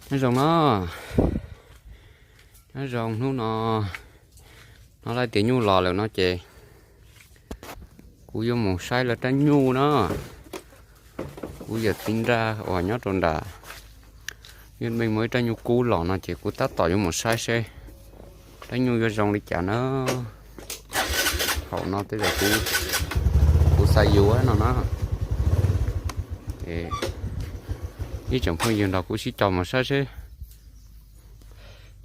Nyob zoo no, nyob zoo hnub no, no laij tias nyuj los lawm no ces kuv yuav mus saib lawv rab nyuj na. Kuv yawm txiv nrag uas nyob rau nram Viaj Meej muaj ib rab nyuj kub los no ces kuv tab tom yuav mus saib seb rab nyuj yuav zoo li cas na. Thaum no tej zaum kuv, kuv xav yuav no na. Ib tsoom phooj ywg nrog kuv sib coj mus saib seb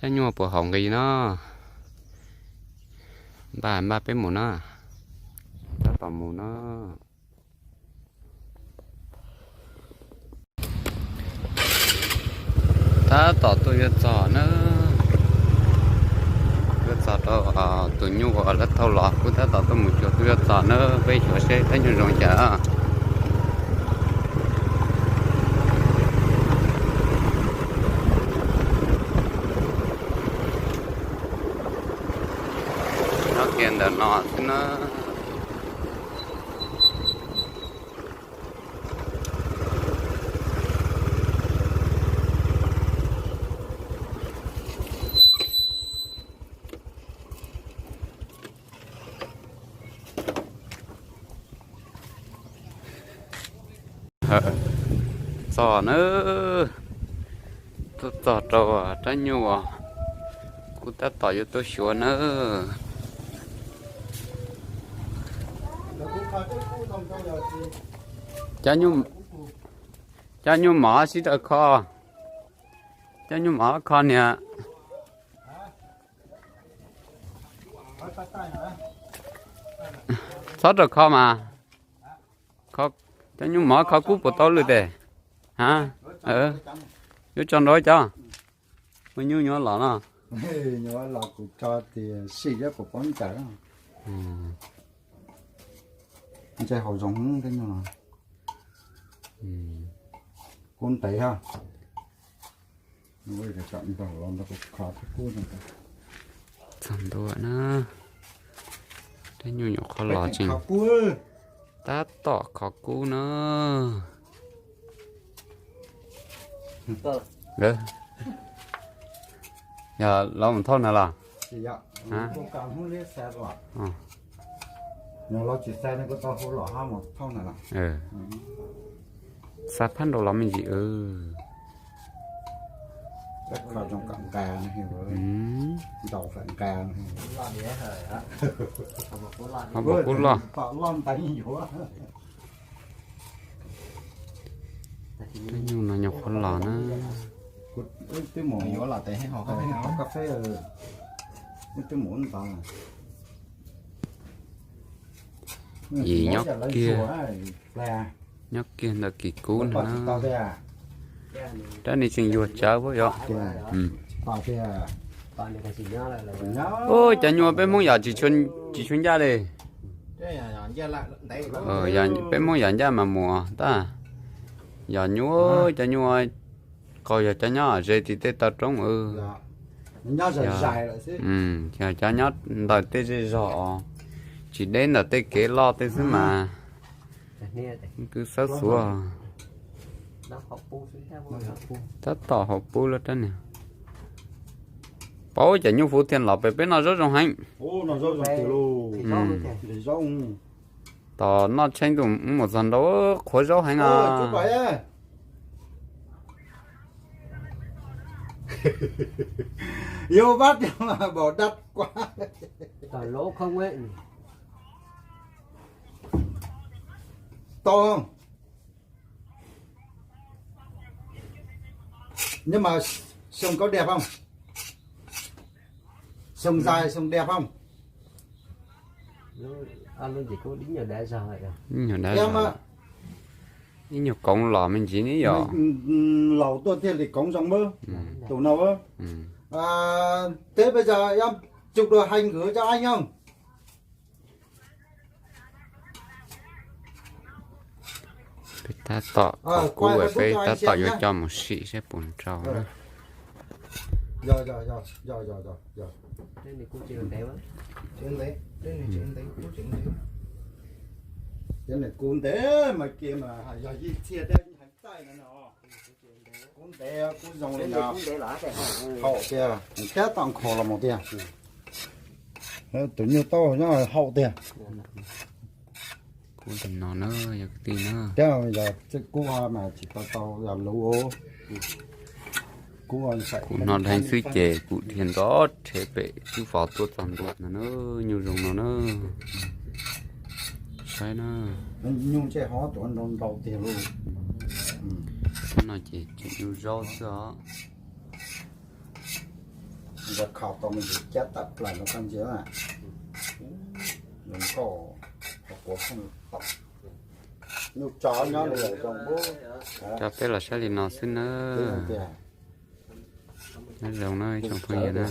rab nyuj puas haum nqis no. Npaj npaj peb mus na. Tab tom mus na. Tab tom tuaj yuav txog na. Yuav txog rau tus nyuj uas lawv thauj los, kuv tab tom tuaj mus xyuas tuaj yuav txog na, peb xyuas seb rab nyuj zoo cas. Nyob kiag ntawm no xwb na. Txog nawb, tuaj txog rau rab nyuj uas kuv tab tom yuav tuaj xyuas nawb. Cov nyuj mov sib raws kho, cov nyuj mov kho niag. Txhob raws kho mas. Cov nyuj mov kho kub puas tau lwm tes? A, yuav tso nrau cov, ua nyuj nyuav los no. Nyuav los kuv tso tias sij yab kuv poob ntawd. Ntshe haus zoo tej nyuj no. Kub ntev ha. Txog ntua na, tej nyuj nyuam qhuav los tseem tab tom khov kub na. Yog los mus thauj na los? Xa phab nrau los me ntsis. Ho npaum kub loj. Tej nyuj no nyuam qhuav los na. Yim nyob kiag, nyob kiag ntawm kis kub no na. Rab ni tseem yuag tsawv puab yom. Ub, cov nyuj peb Hmoob yos tsis tshua ncaj li. Peb Hmoob yos ncaj mas mus tag. Yos nyuj, cov nyuj qaug yog cov nyob ze tim tej taw roob. Cov nyob ntawm tej zej zog, tsis deb ntawm tej kev loj tej xwb mas. Kwv xab xuav. Tab tom haus pub lawm rab niag. Paub cov nyuj fuv thiaj los pem peb noj zaub zoo heev. Tos noj tsheej ntuj mus txog nrau qhuav zaub heev os. Tau. Nhưng mà sông có đẹp không? Sông dài, sông đẹp không? Ib nyuag koov los me ntsis ne yom. Laus tuaj thiaj li koov zoo mab. Tus no. Thế bây giờ em chụp được hình gửi cho anh không? Peb tab tom kub, peb tab tom yuav coj mus sim seb puas nrau na. Kub ntev mas kiag mas yog yij txhia thiab heev txaij no. Kub Kuj zoo li no, haum tiag, cab tau nkhaus los mus tiag. Tus nyuj tauj nyob haum tiag. Kuj li no na, yog kwv tij na. Thiab yog txij kub mas tsis tau tau yog luv. Kuv hnov dheev xwb ces kuv dhia nrov rhe pem lub vos tuaj txog ntua no na, nyuj zoo no na. Saib na. Nyuj ntsej hov tuav nrau nrau tiag lauj. Hnub no ces tseem nyuj zaub xwb os. Nkawd kho tau me ntsis cab tawm plaws no koj ntsia. Zoo nkauj, qhuav pheej tau. Nyuj tso nyob li zoo. Coj peb los saib li no xwb na. Nyob zoo na ib tsoom phooj ywg na.